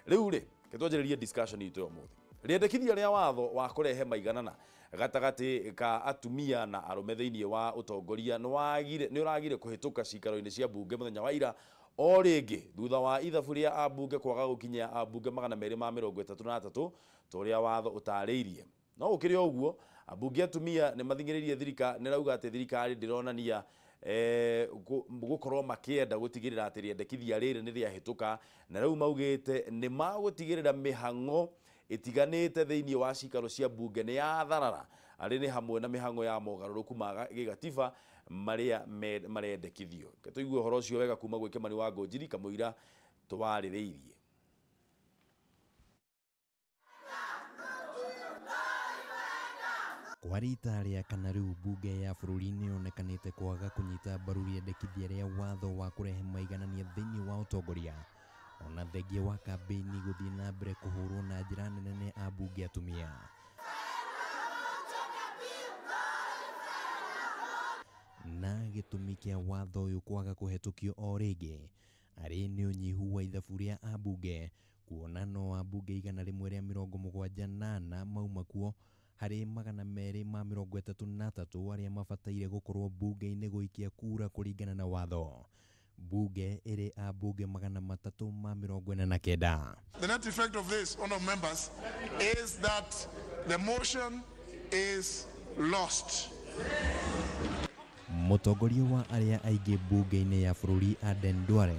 Rĩu rĩ ketwanjĩrĩrie discussion itũ ya ũmũthĩ. Rĩendekithia rĩa watho wa kũrehe maiganana gatagatĩ ka atumia na arũme thĩinĩ wa ũtongoria nĩ ũragire kũhĩtũka cikaro-inĩ cia mbunge mũthenya wa ira o rĩngĩ thutha wa ithabu rĩa ambunge kwaga gũkinyia ambunge 233 ta ũrĩa watho ũtarĩirie. No gũkĩrĩ o ũguo, ambunge atumia nĩ mathing'ĩrĩirie thirikari, nĩ rauga atĩ thirikari ndĩronania gũkorwo makĩenda gũtigĩrĩra atĩ rĩendekithia rĩrĩ nĩ rĩahĩtũka, na rĩu maugĩte nĩ magũtigĩrĩra mĩhang'o ĩtiganĩte thĩinĩ wa cikaro cia mbunge nĩ yatharara, arĩ nĩ hamwe na mĩhang'o ya mogarũrũku ma gĩgatiba marĩa marendekithio. Reke tũigue ũhoro ũcio wega kuma gwĩ Kĩmani wa Ngũnjiri kamũira twarĩrĩirie. Kwa rita rĩa kana rĩu mbunge ya bũrũri nĩ yonekanĩte kwaga kũnyita mbaru rĩendekithia rĩa watho wa kũrehe maiganania thĩinĩ wa ũtongoria, ona thengia wa kambĩini gũthiĩ na mbere kũhũrwo na njĩra nene nĩ ambunge atumia. Na gĩtũmi kĩa watho ũyũ kwaga kũhetũkio o rĩngĩ arĩ nĩ ũnyihu wa ithabu rĩa ambunge, kuona no ambunge 174 mauma kuo harĩ 233 arĩa mabataire gũkorwo mbunge-inĩ gũikia kura kũringana na watho. Mbunge ĩrĩ ambunge 349. The net effect of this, honourable members, is that the motion is lost. Mũtongoria wa arĩa aingĩ mbunge-inĩ ya bũrũri Aden Duale,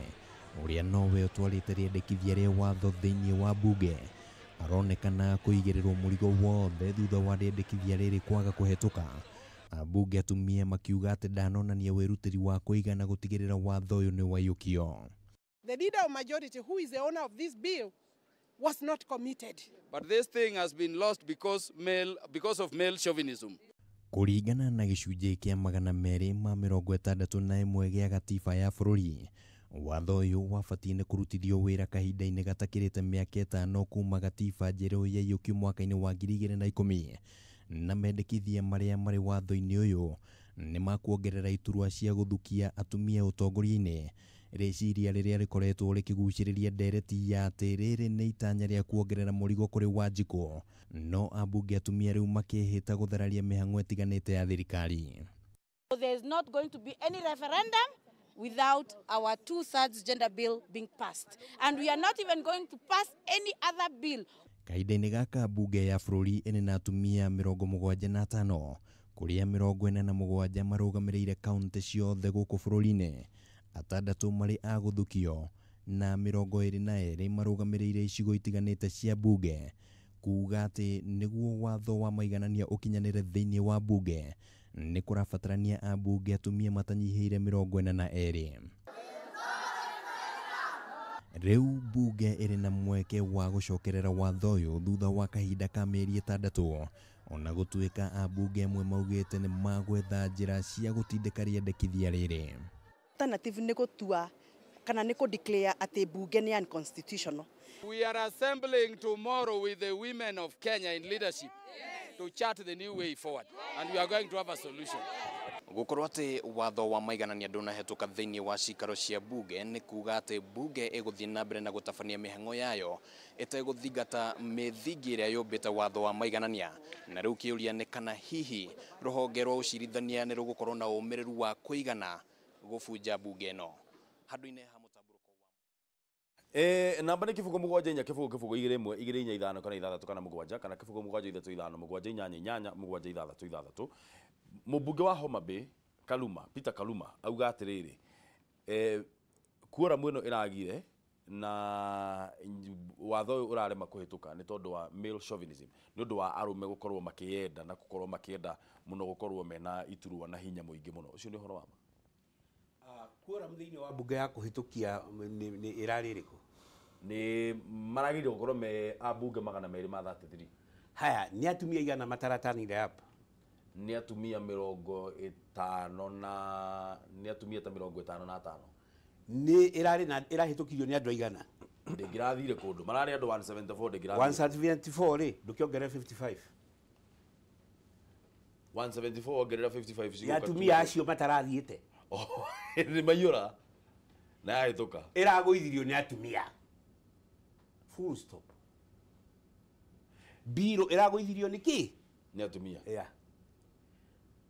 ũrĩa nowe ũtwarĩte rĩendekithia rĩa watho thĩinĩ wa mbunge, aronekana kũigĩrĩrwo mũrigo wothe thutha wa rĩendekithia rĩrĩ kwaga kũhetũka. Ambunge atumia makiuga atĩ ndanonania wĩrutĩri wa kũigana gũtigĩrĩra watho ũyũ nĩ waiyũkio. The leader of majority, who is the owner of this bill, was not committed. But this thing has been lost because of male chauvinism. Kũringana na gĩcunjĩ kĩa 261 gĩa gatiba ya bũrũri, watho ũyũ wabatiĩ nĩ kũrutithio wĩra kahinda-inĩ gatakĩrĩte mĩaka 5 kuma gatiba njerũ yaiyũkio mwaka-inĩ wa 2010, na mendekithia marĩa marĩ watho-inĩ ũyũ nĩ makuongerera iturwa cia gũthukia atumia ũtongoria-inĩ, rĩciria rĩrĩa rĩkoretwo rĩkĩgucĩrĩria ndereti ya atĩ rĩrĩ nĩ itanya rĩa kuongerera mũrigo kũrĩ Wanjikũ, no ambunge atumia rĩu makĩhĩta gũthararia mĩhang'o ĩtiganĩte ya thirikari. There is not going to be any referendum without our 2/3 gender bill being passed. And we are not even going to pass any other bill. Kahinda-inĩ gaka mbunge ya bũrũri ĩrĩ na atumia 75, kũrĩa 47 marũgamĩrĩire kaunti ciothe gũkũ bũrũri-inĩ, 6 marĩ a gũthukio na 22 marũgamĩrĩire icigo itiganĩte cia mbunge, kuuga atĩ nĩguo watho wa maiganania ũkinyanĩre thĩinĩ wa mbunge nĩ kũrabatarania ambunge atumia matanyihĩire 42. Rĩu mbunge ĩrĩ na mweke wa gũcokerera watho ũyũ thutha wa kahinda ka mĩeri 6, ona gũtuĩka ambunge amwe maugĩte nĩ magwetha njĩra cia gũtindĩka rĩendekithia rĩrĩ. Alternative nĩ gũtua kana nĩ kũ declare atĩ mbunge nĩ unconstitutional. We are assembling tomorrow with the women of Kenya in leadership to chart the new way forward, and we are going to have a solution. Gũkorwo atĩ watho wa maiganania ndũnahĩtũka thĩinĩ wa cikaro cia mbunge nĩ kuuga atĩ mbunge ĩgũthiĩ na mbere na gũtabania mĩhang'o yayo ĩtegũthingata mĩthingi ĩrĩa yũmbĩte watho wa maiganania, na rĩu kĩũria nĩ kana hihi rũhonge rwa ũcirithania nĩ rũgũkorwo na ũmĩrĩru wa kũigana gũbunja mbunge ĩno. Handũ-inĩ ha mũtambũrũko wa Namba nĩ 0 7 4 0 0 2 1 2 4 5 kana 6 kana 7 kana 0 7 3 5 7 8 8 7 6 6. Mũmbunge wa Homa Bay Kaluma, Peter Kaluma auga atĩrĩrĩ, quorum ĩno ĩragire na watho ũyũ ũrarema kũhĩtũka nĩ tondũ wa male chauvinism, nĩ ũndũ wa arũme gũkorwo makĩyenda na gũkorwo makĩenda mũno gũkorwo mena iturwa na hinya mũingĩ mũno. Ũcio nĩ ũhoro wa ma? Quorum thĩinĩ wa mbunge ya kũhĩtũkia nĩ ĩrarĩ ĩrĩkũ? Nĩ maragĩrĩire gũkorwo me ambunge 233. Haya, nĩ atumia igana mataratanire up? Nĩ atumia 50 na nĩ atumia ta 55. Nĩ ĩrarĩ na ĩrahĩtũkirio nĩ andũ aigana? Ndĩngĩrathire kũndũ, mararĩ andũ 174 ndĩngĩrathire. 174 rĩ, ndũkĩongerere 55. 174 ongerera 55 cigũka. Nĩ atumia acio matarathiĩte. Nĩ maiyũra na yahĩtũka. Ĩragũithirio nĩ atumia. Full stop. Bill ĩragũithirio nĩ kĩ? Nĩ atumia. Yeah.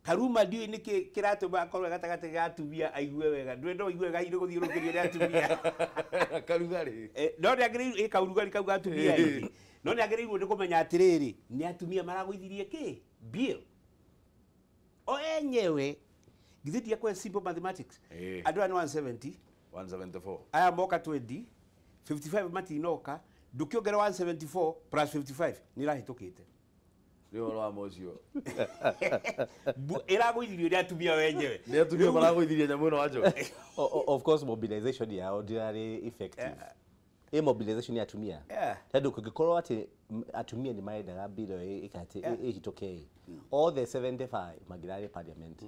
Karuma ndiũĩ nĩkĩ kĩratũma akorwo gatagatĩ ga atumia aigue wega. Ndũĩ no aigue wega hihi nĩ gũthiũrũrũkĩrio nĩ atumia. Karugarĩ. No nĩ agĩrĩirwo ĩ kaũrugarĩ kau ga atumia ĩ. No nĩ agĩrĩirwo nĩ kũmenya atĩrĩrĩ, nĩ atumia maragũithirie kĩ? Bill. O enyewe githĩ ndiakwe simple mathematics. Andũ aya nĩ 170. 174. Aya moka 20, 55 matinoka, ndũkĩongera 174 plus 55 nĩ ĩrahĩtũkĩte. Rĩu ũhoro wa mũcio. Ĩragũithirio nĩ atumia wenyewe. Nĩ atumia maragũithirie nyamũ ĩno wanjo. Of course mobilization yao ndĩrarĩ effective. Ĩ mobilization ya atumia. Tondũ kũngĩkorwo atĩ atumia nĩ marendaga bill ĩyo ĩhĩtũke ĩ, all the 75 mangĩrarĩ parliament.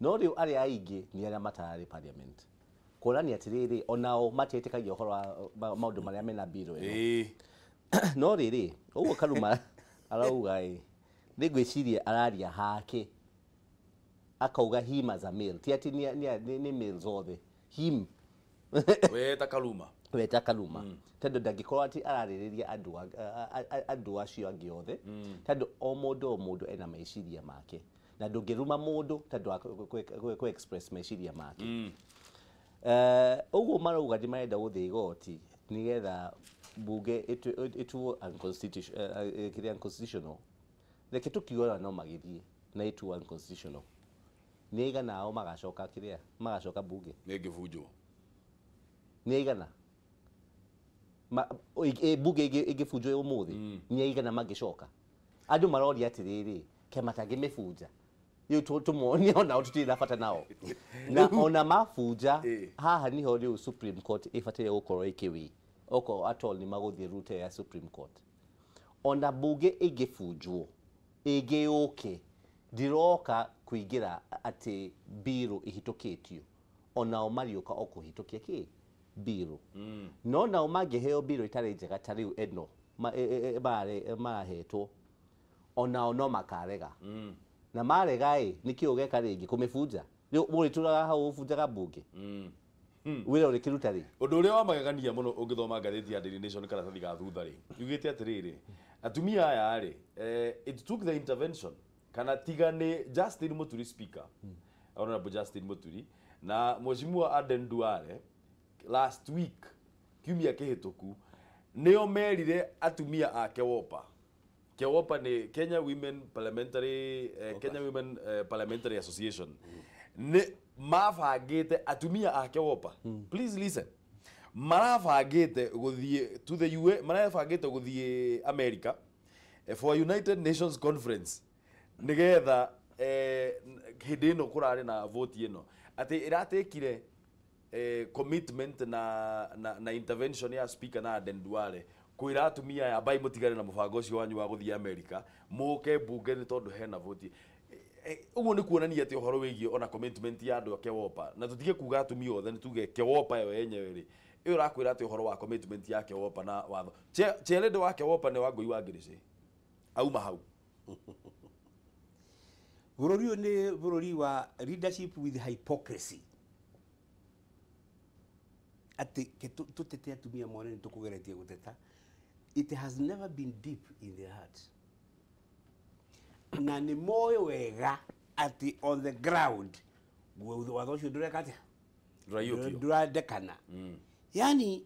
No rĩu arĩa aingĩ nĩ arĩa matararĩ parliament. Kuonania atĩrĩrĩ onao matiĩtĩkagia ũhoro wa maũndũ marĩa mena bill ĩno. No rĩrĩ ũguo Karuma arauga ĩ, nĩ ngwĩciria araria hake akauga him as a male, ti atĩ nĩ males othe, him we ta Karuma, we ta Karuma, tondũ ndangĩkorwo atĩ ararĩrĩria andũ acio angĩ othe, tondũ o mũndũ ena meciria make na ndũngĩruma mũndũ tondũ wa kũ express meciria make. Ũguo marauga nĩ marenda gũthiĩ igoti nĩgetha bunge ĩtuo unconstitutional. Reke tũkiuga no magĩthiĩ na ĩtuo unconstitutional. Nĩ aigana ao magacoka kĩrĩa magacoka bunge nĩ ĩngĩbunjwo. Nĩ aigana bunge ĩngĩbunjwo ũmũthĩ nĩ aigana mangĩcoka. Andũ maroria atĩrĩrĩ, kĩama tangĩmĩbunja rĩu tũmonie onao tũtirĩ na bata nao. Na ona mabunja haha niho rĩu Supreme Court ĩbataire gũkorwo ĩkĩwĩ okorwo at all nĩ magũthiĩ route ya Supreme Court. Ona bunge ĩngĩbunjwo ĩngĩũke ndiroka kũingĩra atĩ bill ĩhĩtũkĩtio, onao mariũka o kũhĩtũkia kĩ bill. No nao mangĩheo bill ĩtarĩ njega ta rĩu ĩno marahetwo, onao no makarega. Na marega ĩ nĩkĩ ũgeka rĩngĩ kũmĩbunja? Rĩu mũrĩtũraga hau ũbunjaga bunge. Wĩra ũrĩkĩruta rĩ? Ũndũ ũrĩa wa magegania mũno ũngĩthoma ngathĩti ya Daily Nation karatathi ga thutha rĩ, yugĩte atĩrĩrĩ, atumia aya rĩ, it took the intervention kana tiga nĩ Justin Muturi speaker, Honorable Justin Muturi na Mheshimiwa Aden Duale last week kiumia kĩhĩtũku nĩo merire atumia a Kewopa. Kewopa ni Kenya Women Parliamentary Kenya Women Parliamentary Association. Nĩ mabangĩte atumia a Kewopa. Please listen. Marabangĩte gũthiĩ to the UN, marabangĩte gũthiĩ America for United Nations Conference nĩgetha hĩndĩ ĩno kũrarĩ na vote ĩno atĩ ĩratekire commitment na intervention ya speaker na Aden Duale kwĩra atumia aya mbai mũtigane na mũbango ũcio wanyu wa gũthiĩ America mũke bunge nĩ tondũ hena vote. Ũguo nĩ kuonania atĩ ũhoro wĩgiĩ ona commitment ya andũ a Kewopa, na tũtige kuga atumia othe, nĩ tuge Kewopa yo yenyewe rĩ, ĩyo ũrakwĩra atĩ ũhoro wa commitment ya Kewopa na watho Chelede wa Kewopa nĩ Wangũi wa Ngĩrĩcĩ auma hau. Bũrũri ũyũ nĩ bũrũri wa leadership with hypocrisy. Atĩ tũtete atumia mone nĩ tũkũgeretie gũteta. It has never been deep in their hearts. Na nĩ moĩ wega atĩ on the ground watho ũcio ndũreka atĩa? Ndũrandekana. Yani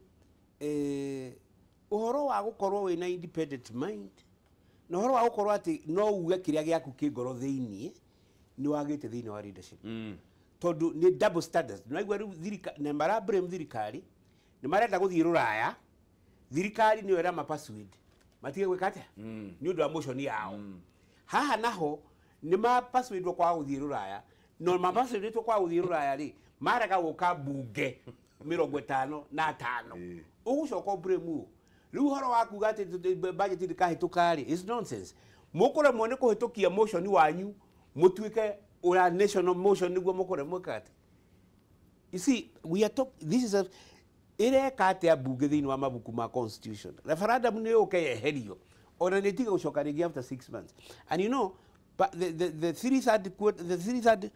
ũhoro wa gũkorwo wĩna independent mind na ũhoro wa gũkorwo atĩ no uge kĩrĩa gĩaku kĩ ngoro thĩiniĩ nĩ wagĩte thĩinĩ wa leadership. Tondũ nĩ double standards. Nĩwaigua rĩu thirikari na mara blame thirikari nĩ marenda gũthiĩ rũraya, thirikari nĩyo ĩrama persuade matige gwĩka atĩa nĩ ũndũ wa motion yao. Haha naho nĩ ma persuade kwaga gũthiĩ rũraya, no ma persuade kwaga gũthiĩ rũraya rĩ marega gũka bunge 55. Ũgũcoka blame ũ? Rĩu ũhoro wa kuga atĩ budget ndĩkahĩtũka rĩ is nonsense. Mũkũremwo nĩ kũhĩtũkia motion wanyu mũtuĩke ura national motion nĩguo mũkũremwo gwĩka atĩa? You see, we are talk, this is a ĩreka atĩa bunge thĩinĩ wa mabuku ma constitution. Referendum nĩ yũke yeherio ona nĩ ĩtige gũcoka rĩngĩ after 6 months. And you know, But the three-third the three-third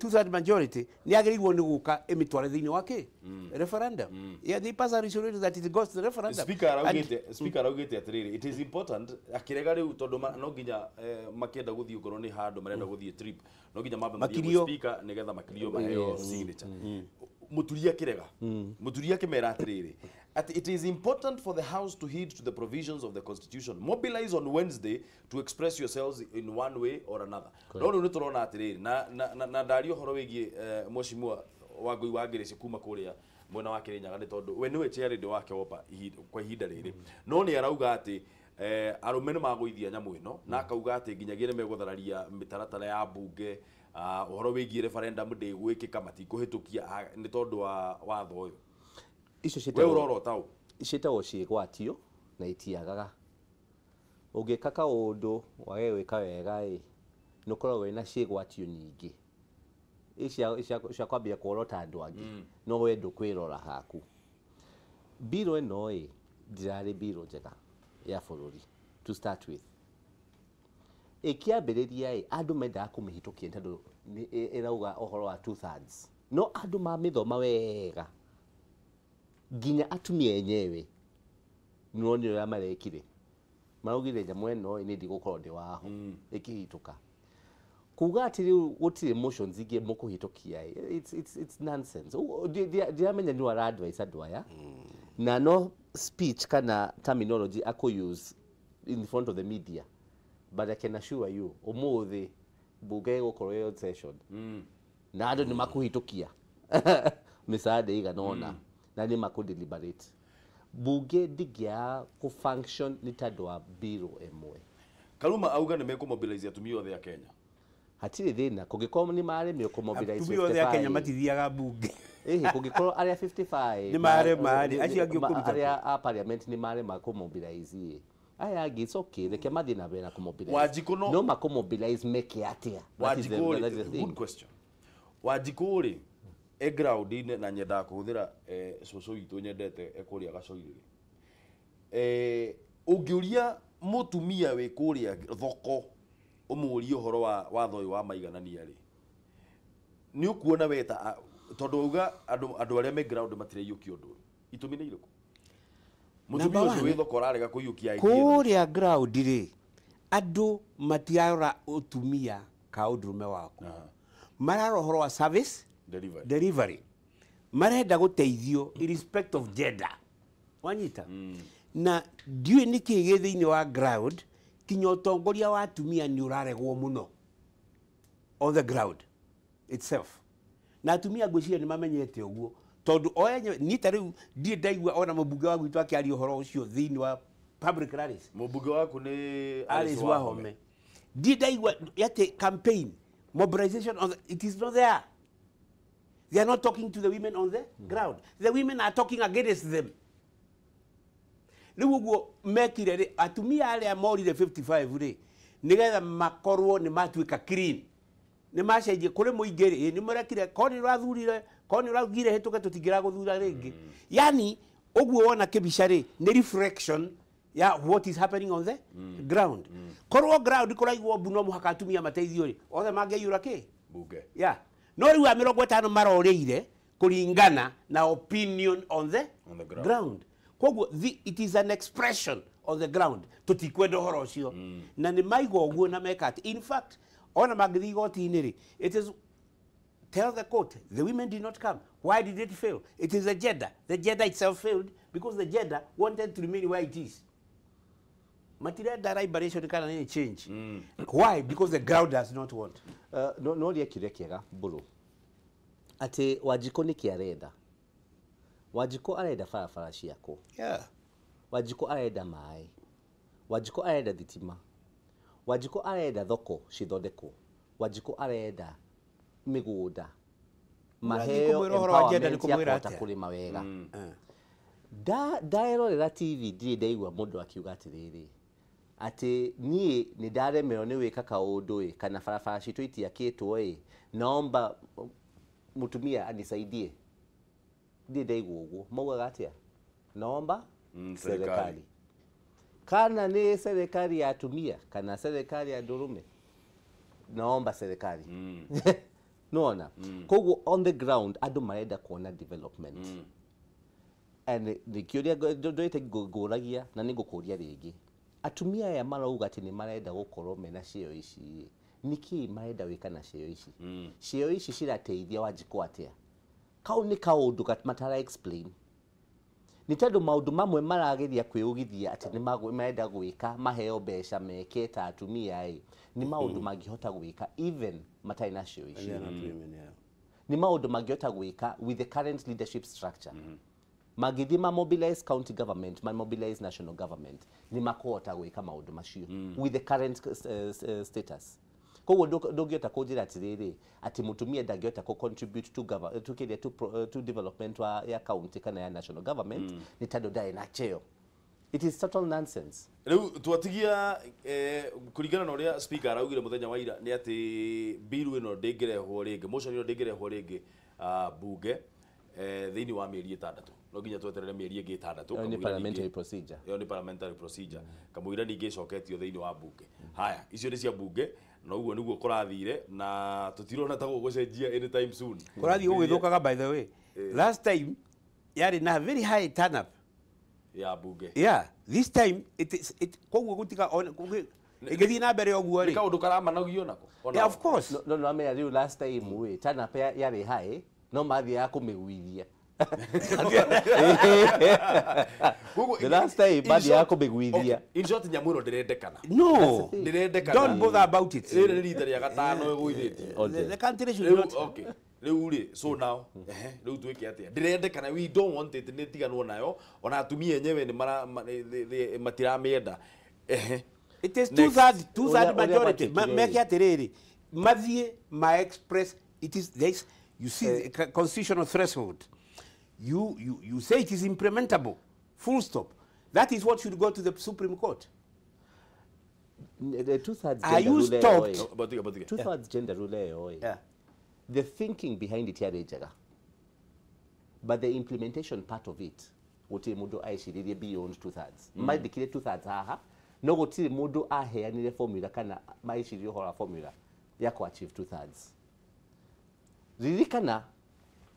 two-third majority nĩ yagĩrĩirwo nĩ gũka ĩmĩtware thĩinĩ wa kĩ referendum. Yeah, they pass a resolution that it goes to the referendum. Speaker araugĩte atĩrĩrĩ, it is important akĩrega rĩu tondũ no nginya makĩenda gũthiĩ ũkorwo nĩ handũ marenda gũthiĩ trip no nginya mambe mathiĩ gwĩ speaker nĩgetha makirio maheo signature. Muturia akĩrega, Muturia akĩmera atĩrĩrĩ at it is important for the House to heed to the provisions of the Constitution. Mobilize on Wednesday to express yourselves in one way or another. No rĩu nĩ tũrona atĩrĩrĩ na ndaria ũhoro wĩgiĩ Mheshimiwa Wangũi wa Ngĩrĩcĩ kuma kũrĩa mwena wa Kĩrĩnyaga nĩ tondũ we nĩwe chairlady wake wopa kwa ihinda rĩrĩ, no nĩ arauga atĩ arũme nĩ magũithia nyamũ ĩno na akauga atĩ nginyagia nĩ megũthararia mĩtaratara ya bunge, ũhoro wĩgiĩ referendum ndĩgwĩkĩka, matikũhĩtũkia nĩ tondũ wa watho ũyũ. Icio we ũrorota ũ ciĩtagwo ciĩgwatio na itiagaga. Ũngĩka kaũndũ wage gwĩka wega ĩ nĩ ũkoragwo wĩna ciĩgwatio nyingĩ cia kwambia kuorota andũ angĩ no we ndũkwĩrora haku. Mbirũ ĩno ĩ ndirarĩ mbirũ njega ya bũrũri to start with. Ĩkĩambĩrĩria ĩ andũ mendaga kũmĩhĩtũkia tondũ ĩrauga ũhoro wa 2/3, no andũ mamĩthoma wega nginya atumia enyewe nĩwonire ũrĩa marekire, maraugire nyamũ ĩno nĩ ndigũkorwo ndĩ waho ĩkĩhĩtũka. Kuga atĩ rĩu gũtirĩ motions ingĩ mũkũhĩtũkia it's nonsense. Ndiramenya nĩ ara advise andũ aya na no speech kana terminology akũ use in front of the media, but I can assure you ũmũthĩ bunge ĩgũkorwo ĩ on session na andũ nĩ makũhĩtũkia mĩcaada ĩigana ũna na nĩ makũ deliberate. Bunge ndingĩaga kũ function nĩ tondũ wa mbirũ ĩmwe. Karuma auga nĩ mekũmobilize atumia othe a Kenya. Hatirĩ thĩna kũngĩkorwo nĩ maremio kũmobilize atumia othe a Kenya matithiaga bunge. Kũngĩkorwo arĩa 55 nĩ marema rĩ, acio angĩ ũkũruta arĩa a parliament nĩ marema kũmobilize aya angĩ, it's okay, reke mathiĩ na mbere na kũmobilize. Wanjikũ no makũmobilize meke atĩa? Wanjikũ rĩ, good question. Wanjikũ rĩ e ground-inĩ na nyendaga kũhũthĩra cũcũ witũ nyendete e kũrĩa Gacoirĩ. Ũngĩũria mũtumia wĩ kũrĩa thoko ũmũrie ũhoro wa watho ũyũ wa maiganania rĩ, nĩ ũkuona weta tondũ auga andũ arĩa me ground matiraiyũkia ũndũ ũyũ. Itũmi nĩ irĩkũ? Mũtumia ũcio wĩ thoko ararega kũiyũkia idea. Kũrĩa ground rĩ, andũ matirarora ũtumia ka ũndũrũme waku, mararora ũhoro wa service delivery, marenda gũteithio irrespective of gender. Wanyita? Na ndiũĩ nĩkĩ gĩ thĩinĩ wa ground kinya ũtongoria wa atumia nĩ ũraregwo mũno on the ground itself. Na atumia ngwĩciria nĩ mamenyete ũguo tondũ o enyewe niĩ ta rĩu ndirĩ ndaigua ona mũmbunge wa gwitũ akĩaria ũhoro ũcio thĩinĩ wa public rallies. Mũmbunge waku nĩ Alice Wahome. Ndirĩ ndaigua atĩ campaign mobilization on the, it is not there. They are not talking to the women on the ground. The women are talking against them. Rĩu ũguo mekire rĩ, atumia arĩa morire 55 rĩ, nĩgetha makorwo nĩ matuĩka clean, nĩ macenjie kũrĩ mũingĩ rĩ, nĩ marekire korwo nĩ ũrathurire, korwo nĩ ũraugire hĩtũke tũtingĩragũthura rĩngĩ. Yani ũguo wona kĩbica rĩ, nĩ reflection ya what is happening on the ground. Korwo ground kũraigwo mbu no mũhaka atumia mateithio rĩ, othe mangĩaiyũra kĩ? Bunge. Yeah. No rĩu a 50 marorĩire kũringana na opinion on the ground. Koguo it is an expression on the ground. Tũtikwenda ũhoro ũcio. Na nĩ maigua ũguo na meka atĩ. In fact, ona mangĩthiĩ igoti-inĩ rĩ, it is tell the court the women did not come. Why did it fail? It is the gender. The gender itself failed because the gender wanted to remain where it is. Matirenda liberation kana any change. Why? Because the ground does not want. No ria kiuria kiega mburu atĩ Wanjikũ nĩkĩ arenda. Wanjikũ arenda barabara ciakwo. Yeah. Wanjikũ arenda maĩ. Wanjikũ arenda thitima. Wanjikũ arenda thoko cithondekwo. Wanjikũ arenda mĩgũnda maheo empowerment ya kũhota kũrĩma wega. Ndaerorera TV ndirĩ ndaigua mũndũ akiuga atĩrĩrĩ atĩ niĩ nĩ ndaremerwo nĩ gwĩka kaũndũ ĩ kana barabara citũ itiakĩtwo ĩ naomba mũtumia anisaidie. Ndirĩ ndaigua ũguo. Maugaga atĩa? Naomba serikali. Kana nĩ serikali ya atumia kana serikali ya ndũrũme. Naomba serikali. Nona. Koguo on the ground andũ marenda kuona development. And the kĩũria ndoĩte ngũragia na nĩ ngũkũria rĩngĩ. Atumia aya marauga atĩ nĩ marenda gũkorwo mena cieo ici. Nĩkĩ marenda gwĩka na cieo ici? Cieo ici cirateithia Wanjikũ atĩa? Kau nĩ kaũndũ matara explain. Nĩ tondũ maũndũ mamwe marageria kwĩũgithia atĩ nĩ marenda gwĩka maheo mbeca meke ta atumia ĩ nĩ maũndũ mangĩhota gwĩka even matarĩ na cieo ici. Nĩ maũndũ mangĩhota gwĩka with the current leadership structure. Mangĩthiĩ ma mobilize county government, ma mobilize national government, nĩ makũhota gwĩka maũndũ macio with the current status. Koguo ndũngĩhota kũnjĩra atĩrĩrĩ atĩ mũtumia ndangĩhota kũ contribute to to development ya county kana ya national government nĩ tondũ ndarĩ na cheo. It is total nonsense. Rĩu twatigia kũringana na ũrĩa speaker araugire mũthenya wa ira nĩ atĩ bill ĩno ndĩngĩrehwo rĩngĩ, motion ĩno ndĩngĩrehwo rĩngĩ bunge thĩinĩ wa mĩeri 6. No nginya tweterere mĩeri ĩngĩ 6. Ĩyo nĩ parliamentary procedure. Ĩyo nĩ parliamentary procedure. Kamũira ningĩ ĩcoketio thĩinĩ wa bunge. Haya, icio nĩ cia bunge. Na ũguo nĩguo kũrathire na tũtirona ta gũgũcenjia anytime soon. Kũrathiĩ gũgĩthũkaga by the way. Last time yarĩ na very high turn up ya bunge. Yeah, this time it is it koguo gũtiga ĩgĩthiĩ na mbere ũguo rĩ. Nĩ kaũndũ karamanagio nako. Yeah, of course. No no amenya rĩu last time we turn up yarĩ high no mathiaga kũmĩguithia. The last time mathiaga kũmĩguithia. In short nyamũ ĩno ndĩrendekana. No. Ndĩrendekana. Don't bother about it. Rĩrĩ nĩ rita rĩa gatano ĩgũithĩtio. The country should not. Okay. Rĩu rĩ, so now, rĩu twĩke atĩa? Ndĩrendekana, we don't want it, nĩ tiganwo nayo. Ona atumia enyewe nĩ matiramĩenda. It is two-third majority. Meke atĩrĩrĩ, mathiĩ ma express, it is this, you see the constitutional threshold. You say it is implementable, full stop. That is what should go to the Supreme Court. The two-thirds Are you stopped? Two-thirds gender rule. Yeah. The thinking behind it yarĩ njega, but the implementation part of it gũtirĩ mũndũ aeciririe beyond two-thirds. Mandĩkire two-thirds haha, no gũtirĩ mũndũ aheanire formula kana maeciririe ũhoro wa formula ya kũ achieve two-thirds. Ririkana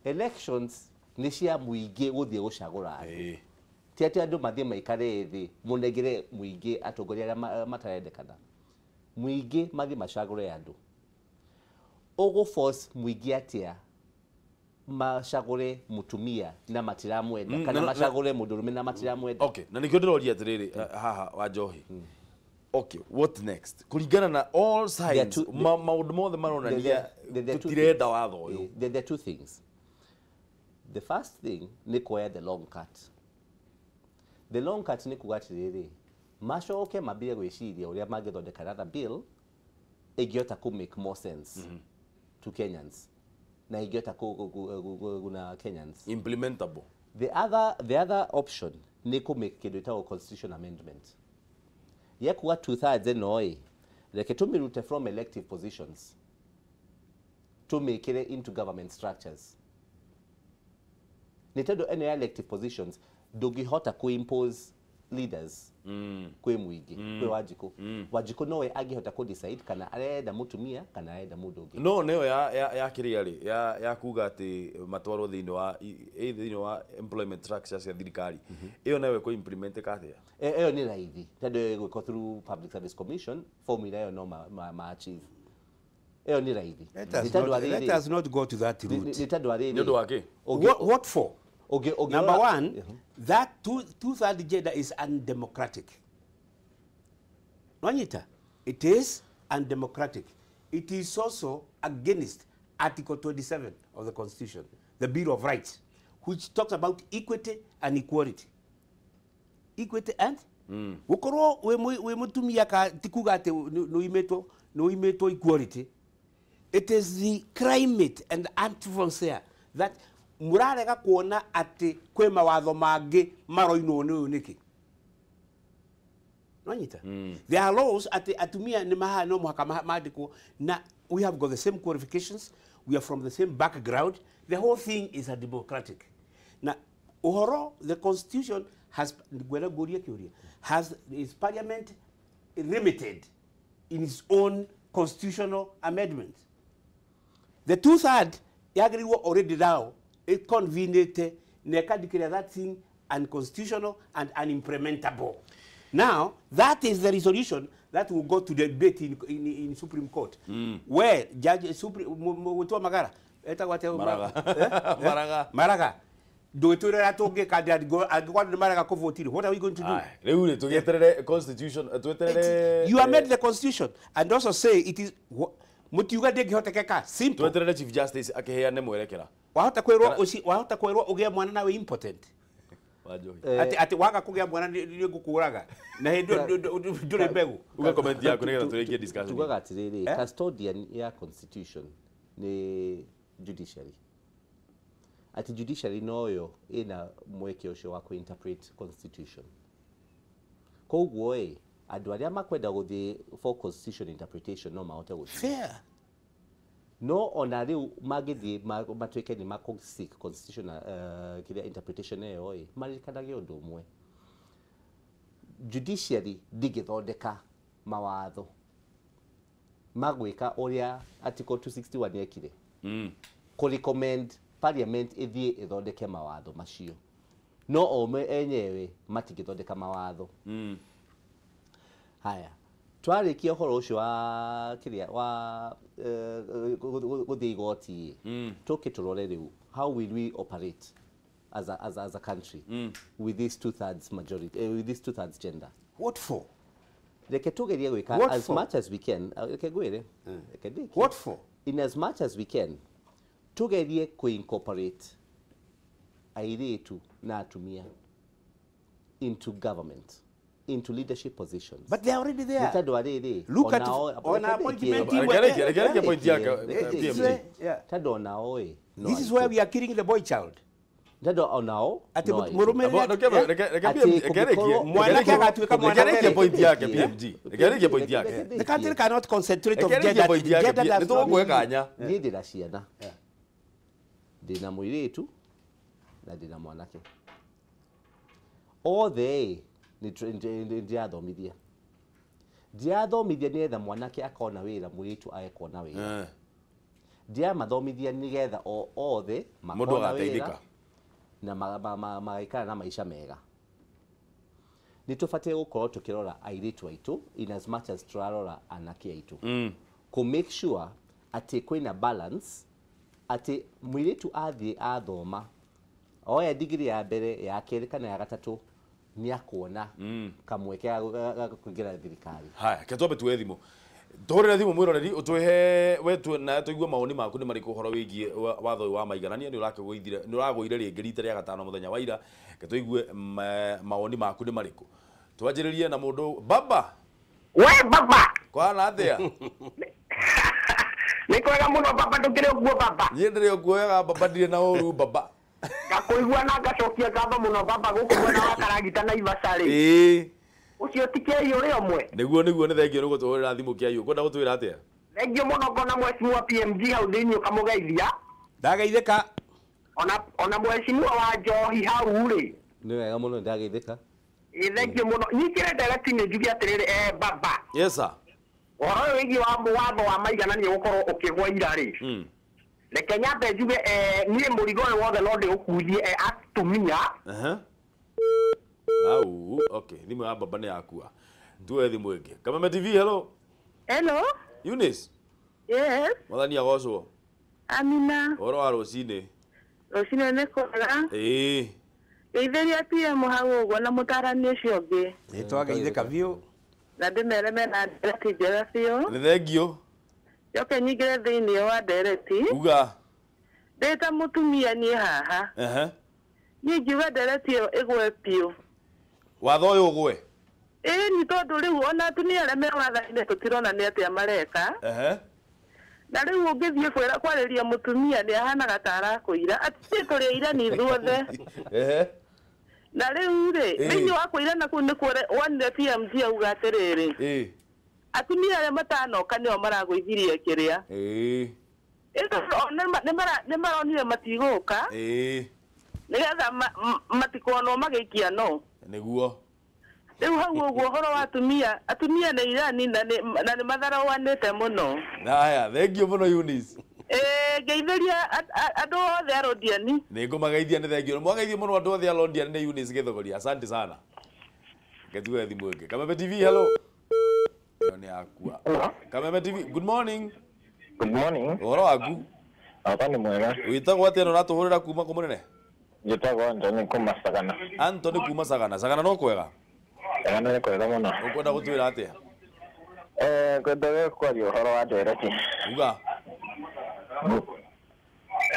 elections nĩ cia mũingĩ gũthiĩ gũcagũra andũ. Ti atĩ andũ mathiĩ maikare thĩ mũnengere mũingĩ atongoria arĩa matarendekana. Mũingĩ mathiĩ macagũre andũ. Ũgũ force mũingĩ atĩa macagũre mũtumia na matiramwenda kana macagũre mũndũrũme na matiramwenda. Okay, na nĩkĩo ndĩroria atĩrĩrĩ haha wa Njohi. Okay, what next? Kũringana na all signs, maũndũ mothe maronania tũtirenda watho ũyũ. There are two things. The first thing nĩ kuoya the long cut. The long cut nĩ kuga atĩrĩrĩ, macoke mambie gwĩciria ũrĩa mangĩthondeka another bill ĩngĩhota kũ make more sense to Kenyans na ingĩhota kũguna Kenyans. Implementable. The other option nĩ kũ make kĩndũ ĩtagwo constitution amendment. Ya kuga 2/3 ĩno ĩ, reke tũmĩrute from elective positions tũmĩkĩre into government structures. Nĩ tondũ ĩno ya elective positions ndũngĩhota kũ impose leaders kwĩ mũingĩ, kwĩ Wanjikũ. Wanjikũ nowe angĩhota kũ decide kana arenda mũtumia kana arenda mũndũ ũngĩ. No nĩyo ya kĩrĩa rĩ, ya kuga atĩ matwarwo thĩinĩ wa employment structure cia thirikari. Ĩyo nayo ĩkũ implement atĩa? Ĩyo nĩ raithi tondũ ĩgwĩkwo through Public Service Commission, formula ĩyo no ma achieve. Ĩyo nĩ raithi. Let us not go to that route. Nĩ tondũ arĩrĩ. Nĩ ũndũ wa kĩ? What for? Okay, number one, that two-third gender is undemocratic. Nwanyita, it is undemocratic. It is also against Article 27 of the Constitution, the Bill of Rights, which talks about equity and equality. Equity and? Gukorwo we mutumia ka tikuga ati no imetwo equality. It is the climate and atmosphere that murarega kuona ati kwi mawatho mangi maroinwo ni uyu niki. Nwanyita? There are laws ati atumia ni maha no muhaka mandikwo na we have got the same qualifications, we are from the same background, the whole thing is a democratic. Na uhoro the constitution has ngwenda ngurie kiuria, has is parliament limited in its own constitutional amendments. The 2/3 yagĩrĩirwo already now ĩconvenete na ĩkandĩkĩra that thing unconstitutional and unimplementable. Now, that is the resolution that will go to the debate in Supreme Court. Where Judge Supreme Mutua Magara, Maraga. Maraga. Maraga. What are we going to do? Constitution. You amend the constitution and also say it is mutiuga ndĩngĩhotekeka. Simple. Tweterere Chief Justice akiheane mwerekera. Wahota kwĩrwo wahota kwĩrwo ũgĩe mwana nawe impotent. Ati ati waga kũgĩa mwana nĩ ngũkũraga na hĩndĩ ndũrĩ mbegũ. Uga comment yaku nĩgetha tũrĩkie discussion. Tugaga atĩrĩrĩ, custodian ya constitution nĩ judiciary. Ati judiciary noyo ina mweke ũcio wa kuinterpret constitution. Koguo ĩ andũ arĩa makwenda gũthiĩ for constitution interpretation no mahote gũthiĩ. Fair. No ona rĩu mangĩthiĩ matuĩke nĩ makũ seek constitutional kĩrĩa interpretation ĩyo ĩ maririkanage ũndũ ũmwe. Judiciary ndĩngĩthondeka mawatho magwĩka ũrĩa Article 261 yekire. Kũ recommend Parliament ĩthiĩ ĩthondeke mawatho macio. No o enyewe matingĩthondeka mawatho. Haya, twarĩkia ũhoro ũcio wa kĩrĩa wa gũthiĩ igoti tũke tũrore rĩu how will we operate as a country with this 2/3 majority, with this 2/3 gender. What for? Reke tugerie gwĩka as much as we can. Reke ngwĩre. Reke ndĩkie. What for? In as much as we can, tugerie ku-incorporate airĩtu na atumia into government, into leadership positions. But they are already there. Look at on appointment. This is where we are killing the boy child. The country cannot concentrate on gender. Niĩ ndĩna ciana. Ndĩna mũirĩtu na ndĩna mwanake. Othe ndirathomithia. Ndirathomithia nĩgetha mwanake akona wĩra, mũirĩtu age kuona wĩra. Ndiramathomithia nĩgetha othe makona wĩra na magaikara na maisha mega. Nĩ tũbatiĩ gũkorwo tũkĩrora airĩtu aitũ in as much as tũrarora anake aitũ. Kũ make sure atĩ kwĩna balance, atĩ mũirĩtu athiĩ athoma oya digiri ya mbere ya kerĩ kana ya gatatũ nĩ akuona kamweke ga kũingĩra thirikari. Haya, ke twambe tuoe thimũ. Tũhũrĩre thimũ mwĩroreri ũtwĩhe we na tũigue mawoni maku nĩ marĩkũ ũhoro wĩgiĩ watho ũyũ wa maiganania. Nĩ ũrakĩgũithire, nĩ ũragũire rĩngĩ rita rĩa gatano mũthenya wa ira. Ke tũigue mawoni maku nĩ marĩkũ. Twanjĩrĩrie na mũndũ baba. We baba. Kwana atĩa? Nĩ kwega mũno baba, ndũkĩrĩ ũguo baba. Niĩ ndĩrĩ ũguo wega baba, ndirĩ na ũru baba. Ngakũigua na ngacokia ngatho mũno baba gũkũ mwena wa Karagita na Ivasa rĩ. Ĩĩ. Ũcio ti Kĩaiũ ũrĩ ũmwe? Nĩguo nĩguo, nĩ thengio nĩ gũtũhũrĩra thimũ Kĩaiũ. Ũkwenda gũtwĩra atĩa? Thengio mũno ngona mheshimiwa PMG hau thĩinĩ ũkamũgeithia. Ndageithĩka. Ona mheshimiwa wa Njohi hau rĩ. Nĩ wega mũno, ndageithĩka. Ĩĩ thengio mũno. Nyingĩre ndereti-inĩ njuge atĩrĩrĩ, baba. Yes sir. Ũhoro ũyũ wĩgiĩ wa watho wa maiganania gũkorwo ũkĩgwa ira rĩ. Reke nyambe njuge niĩ mũrigo ũyũ wothe no ndĩũkuithie atumia. Au, okay, thimũ ya baba nĩ yakua. Tuoe thimũ ĩngĩ. Kameme TV, hello. Hello. Eunice. Yes. Mwathani agocwo. Amina. Ũhoro wa rũcinĩ? Rũcinĩ nĩ kwega. Ĩĩ. Geithĩria PM hau ũguo na mũtarani ũcio ũngĩ. Nĩ twageithĩka biũ. Na ndĩmere mena ndereti njega biũ. Nĩ thengio. Njoke nyingĩre thĩinĩ wa ndereti. Uga. Ndĩ ta mũtumia niĩ haha. Niĩ ngiuga ndereti ĩyo ĩgwe biũ. Watho ũyũ ũgwe? Ĩĩ, nĩ tondũ rĩu ona atumia arĩa me wathainĩ tũtirona nĩ atĩa mareka. Na rĩu ũngĩthiĩ kwĩra kwarĩria mũtumia nĩ ahanaga ta arakũira. Atĩ tũrĩ airani ithuothe. Na rĩu rĩ, thĩinĩ wa kũirana kũu nĩkuo wonire PMG auga atĩrĩrĩ. Atumia arĩa matanoka nĩo maragũithirie kĩrĩa. Nĩ maronire matigũka. Nĩgetha matikonwo magĩikia no. Nĩguo. Rĩu hau ũguo ũhoro wa atumia, atumia nĩ irani na nĩ matharawanĩte mũno. Haya, thank you mũno Eunice. Ngeithĩria andũ othe a Londiani. Nĩ ngũmageithia, nĩ thank you. Mwageithio mũno andũ othe a Londiani nĩ Eunice Gĩthogori. Asante sana. Ngetuge thimũ ĩngĩ. Kameme TV, hello. Ĩyo nĩ yakua. Kameme TV, good morning. Good morning. Ũhoro waku? Wakwa nĩ mwega. Wĩtagwo atĩa na ũratũhũrĩra kuma kũ mũnene? Njĩtagwo Anthony kuma Sagana. Anthony kuma Sagana. Sagana no kwega? Sagana nĩ kwega mũno. Ũkwenda gũtwĩra atĩa? Ngwendaga kwaria ũhoro wa ndereti. Uga.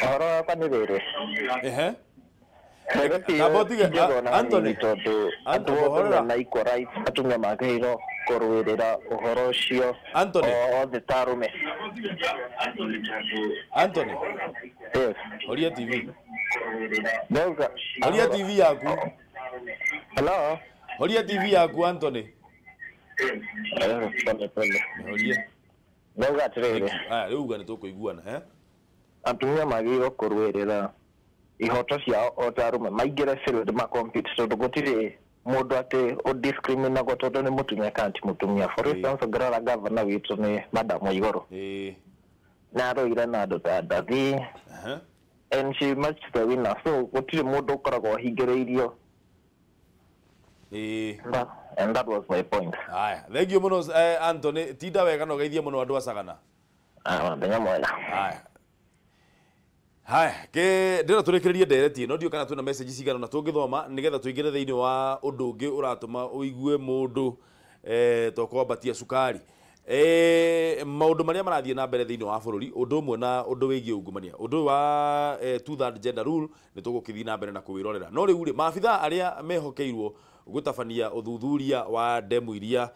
Ũhoro wakwa nĩ rĩrĩ. Ehe. Anthony, tondũ andũ othe mena equal rights, atumia magĩrĩirwo kũrũĩrĩra ũhoro ũcio othe ta arũme. Anthony. Yes. Horia TV. Horia TV yaku. Hello. Horia TV yaku Anthony. Pole pole. Horia. Ndauga atĩrĩrĩ. Aya, rĩu uga nĩ tũkũiguana, Atumia magĩrĩirwo kũrũĩrĩra ihoto ciao o ta arũme, maingĩre field ma compete, tondũ gũtirĩ mũndũ atĩ ũdiscriminagwo tondũ nĩ mũtumia kana ti mũtumia. For instance, ũngĩrora gavana witũ nĩ Madam Waigũrũ. Na arũire na andũ ta Ndathi. And she matched the winner. So gũtirĩ mũndũ ũkoragwo ahingĩrĩirio. And that was my point. Haya, thank you mũno Anthony. Tinda wega na ũgeithie mũno andũ a Sagana. Mũthenya mwega. Haya. Haya, ke ndĩra tũrĩkĩrĩrie ndereti ĩno, ndiũ kana twĩna message cigana na tũngĩthoma nĩgetha tũingĩre thĩinĩ wa ũndũ ũngĩ ũratũma ũigue mũndũ to kwambatia cukari. Maũndũ marĩa marathiĩ na mbere thĩinĩ wa bũrũri, ũndũ ũmwe na ũndũ wĩgiĩ ungumania, ũndũ wa two-third gender rule nĩ tũgũkĩthiĩ na mbere na kũwĩrorera. No rĩu rĩ, maabitha arĩa mehokeirwo gũtabania ũthuthuria wa ndemu iria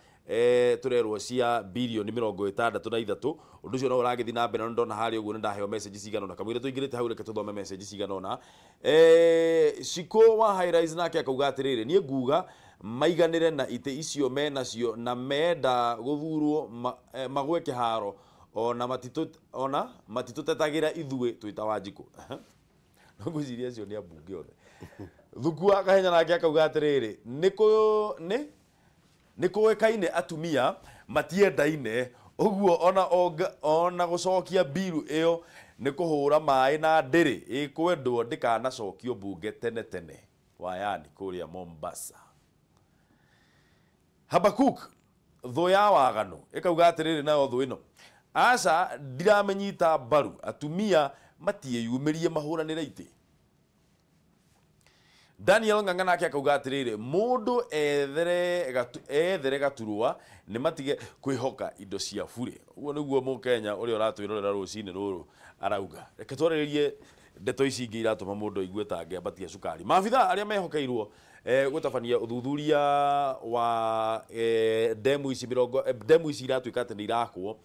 tũrerwo cia bilioni 63, ũndũ ũcio no ũragĩthiĩ na mbere, na ndona harĩa ũguo nĩ ndaheo message cigana ũna. Kamũira tũingĩrĩte hau, reke tũthome message cigana ũna. Shiko wa High Rise nake akauga atĩrĩrĩ, niĩ nguga maiganĩre na itĩ icio menacio na menda gũthurwo magwe kĩharo ona matitũtetagĩra ithuĩ twĩta Wanjikũ. No ngwĩciria acio nĩ ambunge othe. Thuku wa Kahenya nake akauga atĩrĩrĩ, nĩ kũĩkaine atumia matiendaine, ũguo ona gũcokia mbiru ĩyo nĩ kũhũra maĩ na ndĩrĩ ĩkwendwo ndĩkanacokio mbunge tene tene. Wayani kũrĩa Mombasa. Habakuk thũ ya waganu ĩkauga atĩrĩrĩ, nayo thũ ĩno, aca ndiramenyita mbaru atumia matiĩyumĩrie mahũranĩre itĩ. Daniel Ng'ang'a nake akauga atĩrĩrĩ, mũndũ ethere gaturwa nĩ matige kwĩhoka indo cia bure. Ũguo nĩguo mũkenya ũrĩa ũratwĩrorera rũcinĩ rũrũ arauga. Reke twarĩrĩrie ndeto ici ingĩ iratũma mũndũ aigue ta angĩambatia cukari. Maabitha arĩa mehokeirwo gũtabania ũthuthuria wa ndemu ici ndemu ici iratuĩka atĩ nĩ irakwo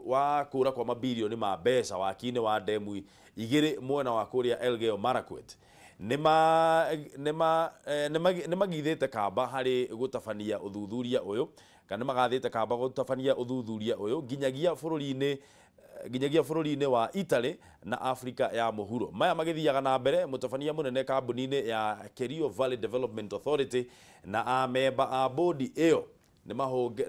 wa kũra kwa mabilioni ma mbeca waki-inĩ wa ndemu igĩrĩ mwena wa kũrĩa Elgeyo Marakwet nĩ magithĩte kamba harĩ gũtabania ũthuthuria ũyũ, kana nĩ magathĩte kamba gũtabania ũthuthuria ũyũ nginyagia bũrũri-inĩ wa Italy na Afrika ya mũhuro. Maya magĩthiaga na mbere mũtabania mũnene kambuni-inĩ ya Kerio Valley Development Authority na amemba a bodi ĩyo nĩ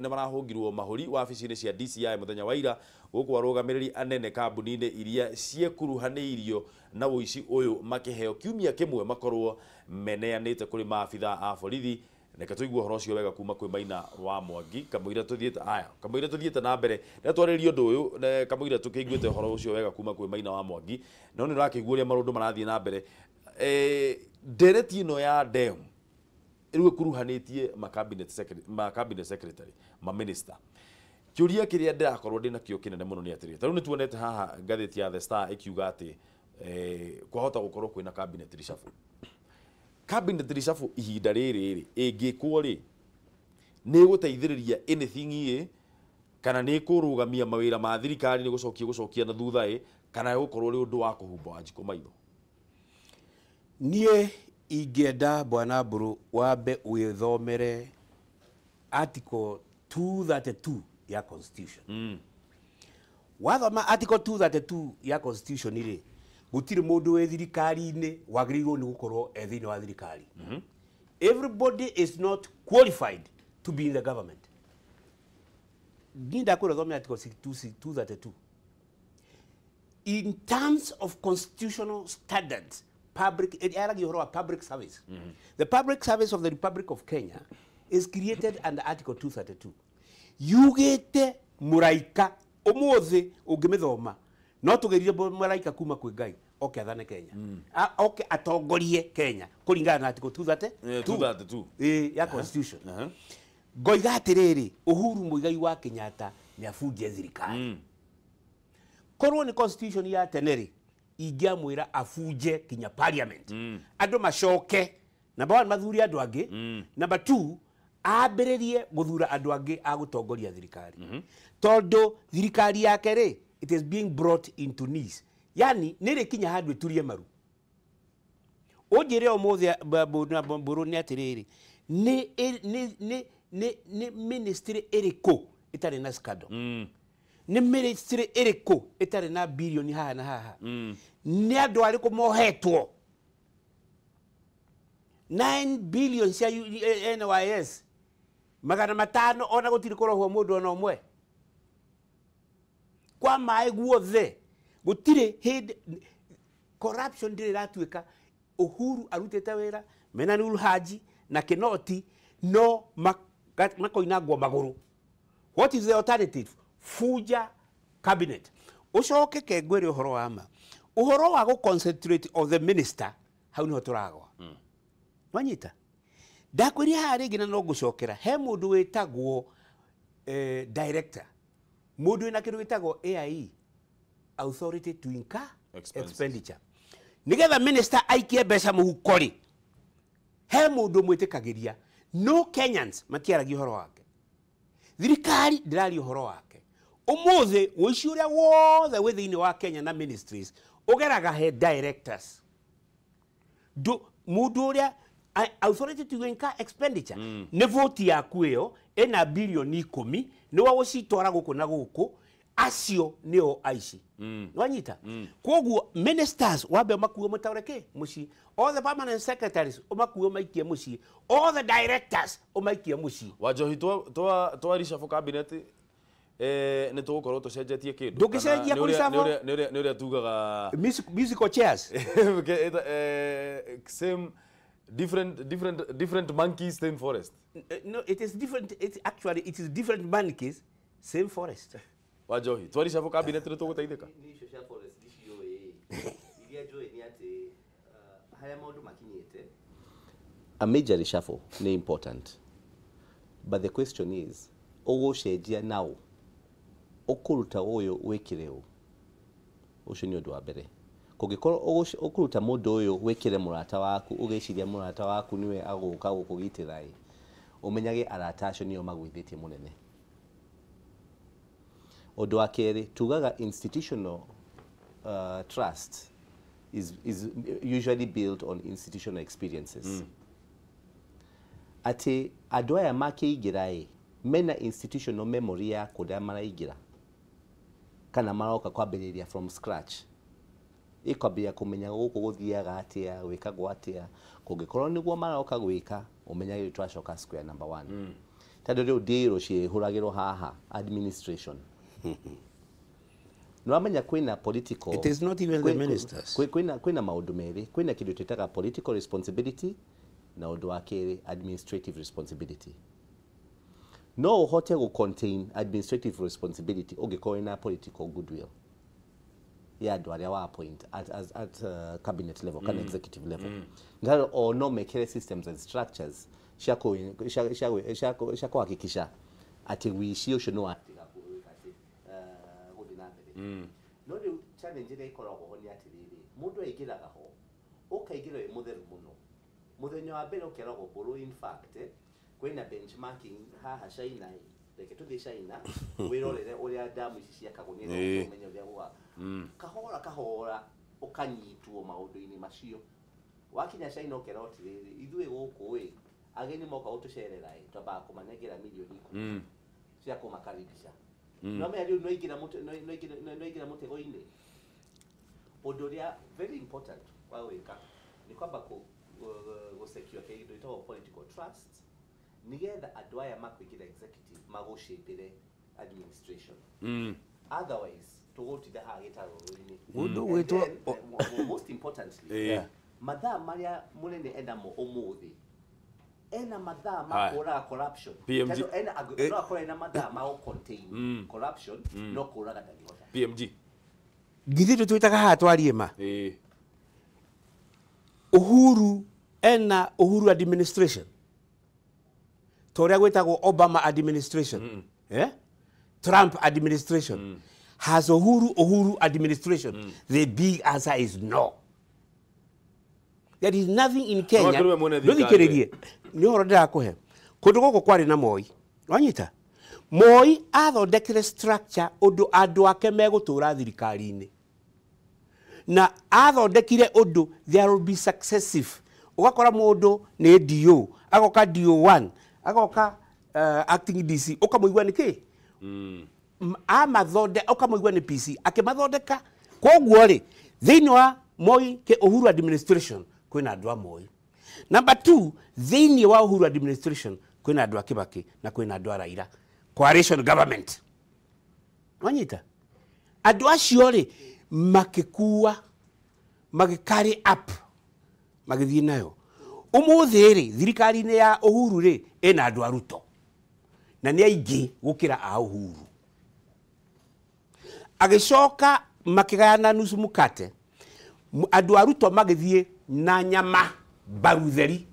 marahũngirwo mahũri wabici-inĩ cia DCI mũthenya wa ira, gũkũ arũgamĩrĩri anene kambuni-inĩ iria ciekuruhanĩirio na ũici ũyũ makĩheo kiumia kĩmwe makorwo meneanĩte kũrĩ maabitha a borithi. Reke tũigue ũhoro ũcio wega kuma kwĩ Maina wa Mwangi. Kamũira tũthiĩte aya, kamũira tũthiĩte na mbere rĩrĩa twarĩrĩria ũndũ ũyũ, kamũira tũkĩiguĩte ũhoro ũcio wega kuma kwĩ Maina wa Mwangi, no nĩ ũrakĩigua ũrĩa maũndũ marathiĩ na mbere. Ndereti ĩno ya ndemu rĩu ĩkuruhanĩtie ma cabinet secretary, ma minister. Kĩũria kĩrĩa ndĩrakorwo ndĩ nakĩo kĩnene mũno nĩ atĩrĩrĩ, ta rĩu nĩ tuonete haha ngathĩti ya The Star ĩkiuga atĩ kwahota gũkorwo kwĩna cabinet reshuffle. Cabinet reshuffle ihinda rĩrĩ rĩ ĩngĩkwo rĩ nĩ ĩgũteithĩrĩria anything ĩ, kana nĩ ĩkũrũgamia mawĩra ma thirikari nĩ gũcokia na thutha ĩ, kana ĩgũkorwo rĩ ũndũ wa kũhumba Wanjikũ maitho? Niĩ ingĩenda Bwana Mbũrũ wambe wĩthomere article 232 ya constitution. Wathoma article 232 ya constitution rĩ, gũtirĩ mũndũ wĩ thirikari-inĩ wagĩrĩirwo nĩ gũkorwo e thĩinĩ wa thirikari. Everybody is not qualified to be in the government. Niĩ ndakwĩra thome article 232. In terms of constitutional standards, public yaragia ũhoro wa public service. The public service of the Republic of Kenya is created under Article 232. Yugĩte mũraika ũmũthĩ ũngĩmĩthoma no tũgerie mũraika kuma kwĩ Ngai oke athane Kenya. Oke atongorie Kenya kũringana na Article 232. 232. Ĩ, ya constitution. Ngoiga atĩrĩrĩ, Uhuru Muigai wa Kenyatta nĩ abunje thirikari. Korwo nĩ constitution ya tene rĩ, ingĩamwĩra abunje kinya parliament. Andũ macoke, number one mathure andũ angĩ, number two ambĩrĩrie gũthura andũ angĩ a gũtongoria thirikari. Tondũ thirikari yake rĩ, it is being brought into knees. Yani nĩ rĩkinya handũ ĩturie maru. Ũnjĩre ũmũthĩ Mbũrũ nĩ atĩrĩrĩ, nĩ ministry ĩrĩkũ ĩtarĩ na scandal? Nĩ ministry ĩrĩkũ ĩtarĩ na bilioni haha na haha? Nĩ andũ arĩkũ mohetwo 9 billion cia NYS 500 ona gũtirĩ kũrohwo mũndũ ona ũmwe kwa maĩ guothe gũtirĩ hĩndĩ corruption ndĩrĩ ĩratuĩka. Uhuru arutĩte wĩra mena Nuru Haji na Kinoti no makoinangwo magũrũ. What is the alternative? Fuja cabinet. Ũcoke kengwĩre ũhoro wa ma, ũhoro wa gũ concentrate of the minister, hau niho tũragwa. Wanyita ndakwĩria haha rĩngĩ na no ngũcokera he mũndũ wĩtagwo director, mũndũ wĩna kĩndũ gĩtagwo AIE, authority to incur expenditure, nĩgetha minister aikie mbeca mũhuko rĩ, he mũndũ mwĩtĩkagĩria. No Kenyans matiaragia ũhoro wake, thirikari ndĩraria ũhoro wake. Ũmũthĩ ũici ũrĩa wothe wĩ thĩinĩ wa Kenya na ministries ũgeraga he directors. Mũndũ ũrĩa authority to incur expenditure nĩ voti yaku ĩyo ĩna bilioni 10 nĩwe gũcitwara gũkũ na gũkũ, acio nĩo aici. Wanyita? Kwoguo ministers wambe ũmakuo mũtaũre kĩ mũciĩ, all the permanent secretaries ũmakuo maikie mũciĩ, all the directors ũmaikie mũciĩ. Wanjohi, twa reshuffle cabinet nĩ tũgũkorwo tũcenjetie kĩndũ? Ndũngĩcenjia kũreshuffle. Nĩ ũrĩa tugaga musical chairs. Same different monkeys, same forest. No, it is different. It actually it is different monkeys, same forest. Wanjohi, twa reshuffle cabinet nĩ tũgũteithĩka? Nĩ icio cia forest ndiciũĩ. Iria njũĩ nĩ atĩ harĩa maũndũ makinyĩte, a major reshuffle nĩ important, but the question is ũgũcenjia naũ, ũkũruta ũyũ wĩkĩre ũ? Ũcio nĩ ũndũ wa mbere. Kũngĩkorwo ũkũruta mũndũ ũyũ wĩkĩre mũrata waku, ũgĩciria mũrata waku nĩwe agũka gũkũgitĩra ĩ, ũmenyage arata acio nĩo magũithĩtie mũnene. Ũndũ wa kerĩ, tugaga institutional trust is usually built on institutional experiences. Atĩ andũ aya makĩingĩra ĩ, mena institutional memory ya kũrĩa maraingĩra kana maroka kwambĩrĩria from scratch, ĩkwambĩrĩria kũmenya gũkũ gũthiaga atĩa, gwĩkagwo atĩa. Kũngĩkorwo nĩguo maroka gwĩka, ũmenyage twacoka square number 1. Tondũ rĩu ndĩrũ ciĩhũragĩrwo haha administration. Nĩwamenya kwĩna political, It is not even the ministers. Kwĩna maũndũ merĩ, kwĩna kĩndũ twĩtaga political responsibility na ũndũ wa kerĩ administrative responsibility. No ũhote gũ contain administrative responsibility ũngĩkorwo wĩna political goodwill ya andũ arĩa wa appoint at cabinet level kana executive level. Ndio o no mekere systems and structures cia kuhakikisha atĩ wĩici ũcio nĩ watiga gũthiĩ na mbere. No rĩu challenge ĩrĩa ĩkoragwo ho nĩ atĩrĩrĩ, mũndũ aingĩraga ho ũkaingĩra wĩ mũtheru mũno. Mũthenya wa mbere ũkeragwo Mbũrũ, in fact kwĩna benchmarking haha China, reke tũthiĩ China wĩrorere ũrĩa damu ici ciakagwo nĩgetha ũmenye ũrĩa gũga. Kahora kahora ũkanyitwo maũndũ-inĩ macio. Wakinya China ũkerwo atĩrĩrĩ, ithuĩ gũkũ ĩ, ageni moka gũtũcerera ĩ, twambaga kũmanengera milioni 10 cia kũmakaribisha. No menya rĩu no aingĩra mũtego-inĩ. Ũndũ ũrĩa very important wa gwĩka nĩ kwamba gũ secure kĩndũ gĩtagwo political trust, nĩgetha andũ aya makwĩngĩra executive magũshapĩre administration. Otherwise tũgũtinda haha gĩtarũrũ-inĩ. Mũndũ And ũgwĩtwo- then, most importantly, mathaa marĩa mũnene enamo ũmũthĩ, ena mathaa ma Haya. kũraga corruption. PMG. Tondũ ena no akorwo ena mathaa ma gũ-contain corruption, no kũraga ndangĩhota. PMG. Githĩ tũtwĩtaga haha twarie ma? Ĩĩ. Uhuru ena Uhuru administration ta ũrĩa gwĩtagwo Obama administration, eh? Trump administration. Has Uhuru administration? The big answer is no. There is nothing in Kenya. No, akĩrĩ we mwene thirikari. Ndũthikĩrĩrie, nĩ ũhoro ndĩrakũhe. Kũndũ gũkũ kwarĩ na Moi, wanyita Moi athondekire structure ũndũ andũ ake megũtũra thirikari-inĩ, na athondekire ũndũ there will be successive. Ũgakora mũndũ nĩ DO, agoka DO1, agoka acting DC, ũkamũigua nĩ kĩ amathonde, ũkamũigua nĩ PC akĩmathondeka. Koguo rĩ, thĩinĩ wa Moi ke Uhuru administration kwĩna andũ a Moi. Number 2, thĩinĩ wa Uhuru administration kwĩna andũ a Kibaki na kwĩna andũ a Raila, coalition government. Wanyita andũ acio rĩ, makĩkua, magĩcarry up, magĩthiĩ nayo. Ũmũthĩ rĩ, thirikari-inĩ ya Uhuru rĩ, ĩna andũ a Ruto na nĩ aingĩ gũkĩra a Uhuru. Agĩcoka makĩgayana nusu mukate. Andũ a Ruto magĩthiĩ na nyama mbaru theri.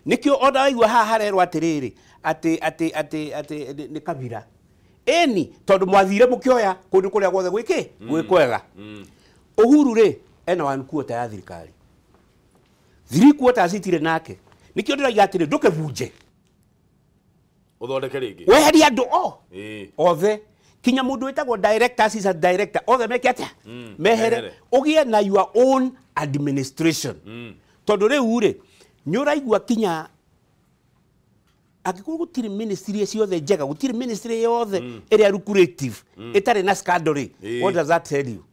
Nĩkĩo ona waigua haha harerwo atĩrĩrĩ, atĩ nĩ kabira ĩni, tondũ mwathire mũkĩoya kũndũ kũrĩa guothe gwĩkĩ gwĩ kwega. Uhuru rĩ, ena one quarter ya thirikari, three quarters itirĩ nake. Nĩkĩo ndĩroiga atĩrĩ, ndũkĩbunje, ũthondeke rĩngĩ. Weherie andũ o othe, kinya mũndũ wĩtagwo director, assistant director, othe meke atĩa? Mehere. Mehere. Ũgĩe na your own administration. Tondũ rĩu rĩ, nĩ ũraigua kinya angĩkorwo gũtirĩ ministry ciothe njega, gũtirĩ ministry yothe ĩrĩa lucrative ĩtarĩ na scandal rĩ, what does that tell you?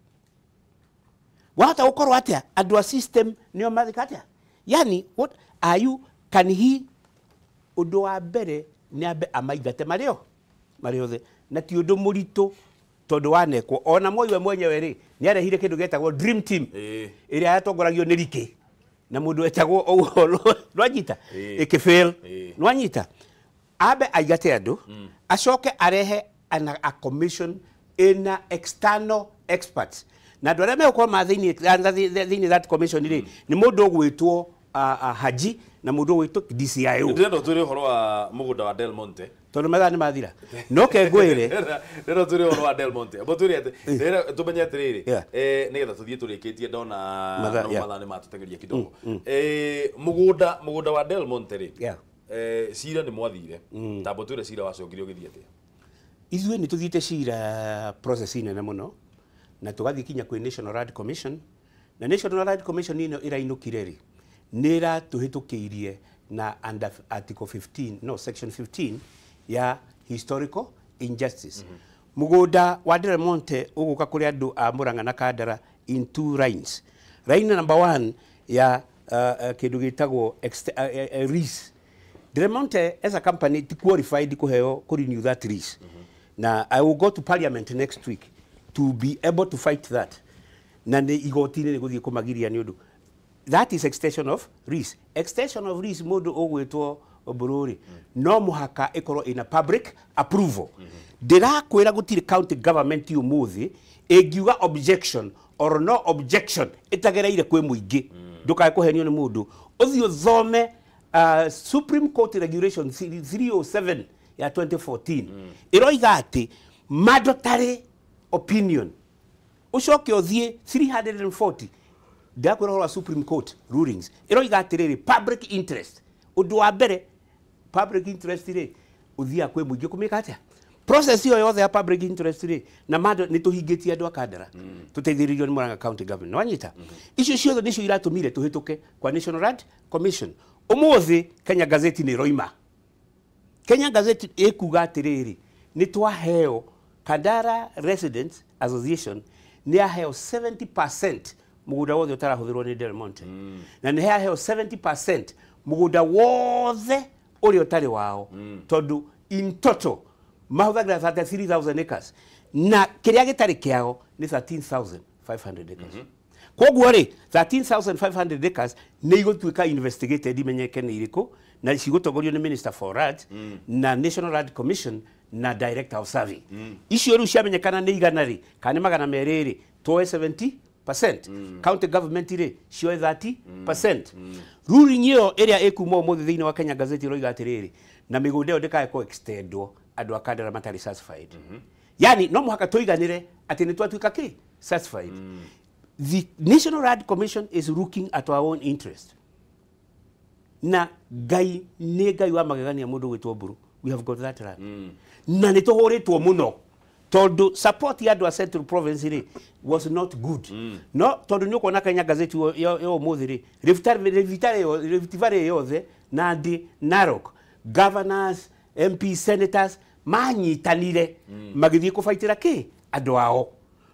Wahota gũkorwo atĩa andũ a system nĩo mathika atĩa? Yani what are you can he ũndũ wa mbere nĩ ambe amaingate marĩ o marĩ othe, na ti ũndũ mũritũ, tondũ wanekwo ona Moi we mwenyewe rĩ, nĩ arehire kĩndũ gĩetagwo dream team ĩrĩa yatongoragio nĩ Rike na mũndũ wetagwo ũguo, nwanyita? Ĩkĩfail. Nwanyita? Ambe aingate andũ, acoke arehe a commission ĩna external experts, na andũ arĩa megũkorwo ma thĩinĩ that commission rĩ, nĩ mũndũ ũgwĩtwo Haji na mũndũ ũgwĩtwo DCIO. Ndĩrenda ũtwĩre ũhoro wa mũgũnda wa Del Monte. Tondũ mathaa nĩ mathira, no ke ngwĩre. Ndĩrenda ũtwĩre ũhoro wa Del Monte. Amba ũtwĩre atĩ ndĩrenda tũmenye atĩrĩrĩ, Yeah. nĩgetha tũthiĩ tũrĩkĩtie, ndona Mathaa, no yeah. mathaa nĩ matũteng'eria kidogo. Mũgũnda wa Del Monte rĩ, cira nĩ mwathire. Tamba ũtwĩre cira wacokire ũgĩthiĩ atĩa. Ithuĩ nĩ tũthiĩte cira process nene mũno, na tũgathiĩ kinya kwĩ National Land Commission, na National Land Commission ĩno ĩrainũkire rĩ, nĩ ĩratũhĩtũkĩirie na under article 15, no, section 15 ya historical injustice. Mũgũnda wa Del Monte ũgũka kũrĩ andũ a Murang'a na Kandara in two lines. Line number one ya kĩndũ gĩtagwo lease. Del Monte as a company ti qualified kũheo kũ renew that lease. Na I will go to parliament next week to be able to fight that. Na nĩ igoti-inĩ nĩ gũthiĩ kũmagiria, nĩ ũndũ that is extension of lease. Extension of lease, mũndũ ũgwĩtwo Mbururi, no mũhaka ĩkorwo ĩna public approval. Ndĩrakwĩra gũtirĩ county government ũmũthĩ ĩngiuga objection or no objection ĩtagereire kwĩ mũingĩ. Ndũkae kũhenio nĩ mũndũ. Ũthiĩ ũthome Supreme Court Regulation 307 ya 2014, ĩroiga atĩ mandatory opinion. Ũcoke ũthiĩ 340, ndakwĩra ũhoro wa Supreme Court rulings, ĩroiga atĩrĩrĩ, public interest. Ũndũ wa mbere, public interest rĩ, ũthiaga kwĩ mũingĩ kũmĩka atĩa process ĩyo yothe ya public interest rĩ, na mando nĩ tũhingĩtie andũ a Kandara, tũteithĩrĩirio nĩ Murang'a County Government. Wanyita? Icio ciothe nĩcio iratũmire tũhĩtũke kwa National Land Commission. Ũmũthĩ Kenya Gazette nĩ ĩroima. Kenya Gazette ĩkuga atĩrĩrĩ, nĩ twaheo, Kandara Residents Association nĩ aheo 70% Mũgũnda wothe ũtarahũthĩrwo nĩ Del Monte. Na nĩ haheo 70% mũgũnda wothe ũrĩa ũtarĩ wao, tondũ in total mahũthagĩra 33,000 acres na kĩrĩa gĩtarĩ kĩao nĩ 13,500 acres. Koguo rĩ, 13,500 acres nĩ igũtuĩka investigated, imenyeke nĩ irĩkũ, na cigũtongorio nĩ Minister for Lands na National Land Commission na Director of Survey. Icio rĩu ciamenyekana nĩ igana rĩ, kana nĩ 200 rĩ, tuoe 70%. County government rĩ, cioe 30%. Ruling ĩyo ĩrĩa ĩkuma ũmũthĩ thĩinĩ wa Kenya Gazette ĩroiga atĩrĩrĩ, na mĩgũnda ĩyo ndĩkae kũ extendwo andũ a Kandara matarĩ satisfied. Yani no mũhaka tũiganĩre atĩ nĩ twatuĩka kĩ satisfied. The National Land Commission is looking at our own interest. Na Ngai nĩ Ngai wa magegania, mũndũ gwĩtwo Mburu. We have got that land. Na nĩ tũhũrĩtwo mũno tondũ support ya andũ a Central Province rĩ was not good. No tondũ nĩ ũkuona Kenya Gazette ya ũmũthĩ rĩ, Rift Valley yothe, Nandi, Narok, governors, MP, senators manyitanire magĩthiĩ kũbaitĩra kĩ andũ ao.